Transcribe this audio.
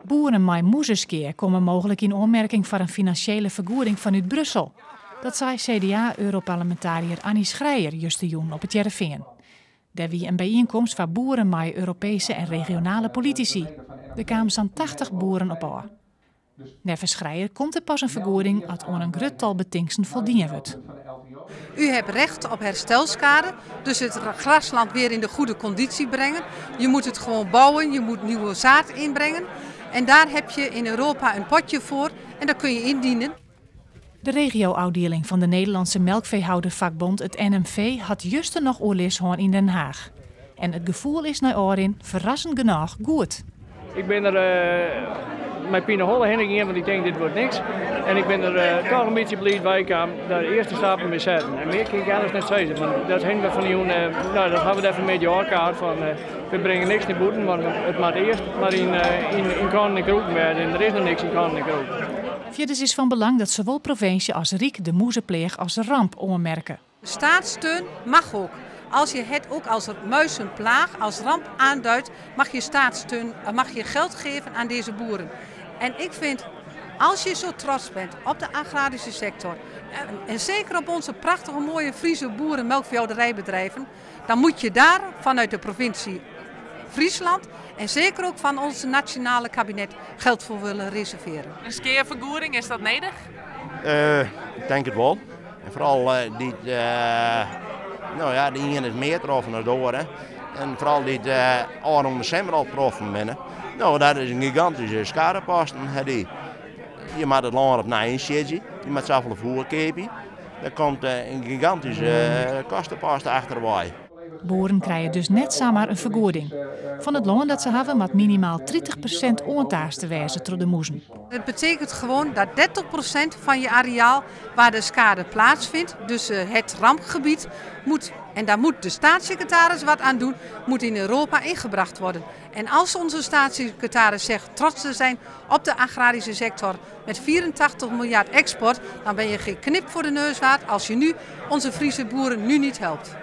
Boeren mei mûzeskea komme mooglik yn oanmerking foar in finansjele fergoeding fanút Brussel. Dat sei CDA-Europarlemintariër Annie Schreijer justerjûn op It Hearrenfean. Dêr wie in byienkomst foar boeren mei Europeeske en regionale politisy. Der kamen sa'n 80 boeren op ôf. Neffens Schreijer komt der pas in fergoeding as oan in grut tal betingsten foldien wurdt. U hebt recht op herstelschade, dus het grasland weer in de goede conditie brengen. Je moet het gewoon bouwen, je moet nieuwe zaad inbrengen. En daar heb je in Europa een potje voor en dat kun je indienen. De regio-ôfdieling fan de Nederlandse Melkveehoudervakbond, it NMV, hat juster noch oerlis hân yn Den Haag. En it gefoel is nei ôfrin ferrassend genôch goed. Ik bin der mei pineholle hinne gien, want ik tink, dit wurdt niks. En ik bin der toch in bytsje bliid by kaam dat de earste stappen binne setten. En mear kin ik eins net sizze, want dat hawwe we fan de jûn, no, dat hawwe we dêr fan 'e middei ôfkard fan we bringe niks nei bûten, want it moat earst mar yn kannen en krûken wêze en der is noch niks yn kannen en krûken. Fierders is fan belang dat sawol provinsje as Ryk de mûzepleach as ramp oanmerke. Staatssteun mag ook. Als je het ook als muizenplaag, als ramp aanduidt, mag je staatssteun, mag je geld geven aan deze boeren. En ik vind, als je zo trots bent op de agrarische sector en zeker op onze prachtige mooie Friese boeren melkveehouderijbedrijven, dan moet je daar vanuit de provincie Friesland en zeker ook van ons nationale kabinet geld voor willen reserveren. In skeafergoeding, is dat nedich? Ik tink it wol. En foaral dy't, no ja, de iene is mear troffen as de oare. En foaral dy't ôfrûne desimber al troffen binne. No, dat is in gigantyske skeaposten. Dy. Je moatte it lân opnij ynsiedzje. Je moatte safolle foer keapje. Der komt in gigantyske kostepost achterwei. Boeren krije dus net samar in fergoeding. Fan it lân dat se hawwe moat minimaal 30% oantaaste wêze troch de mûzen. Het betekent gewoon dat 30% van je areaal waar de schade plaatsvindt, dus het rampgebied, moet, en daar moet de staatssecretaris wat aan doen, moet in Europa ingebracht worden. En als onze staatssecretaris zegt trots te zijn op de agrarische sector met 84 miljard export, dan ben je geen knip voor de neus waard als je nu onze Friese boeren nu niet helpt.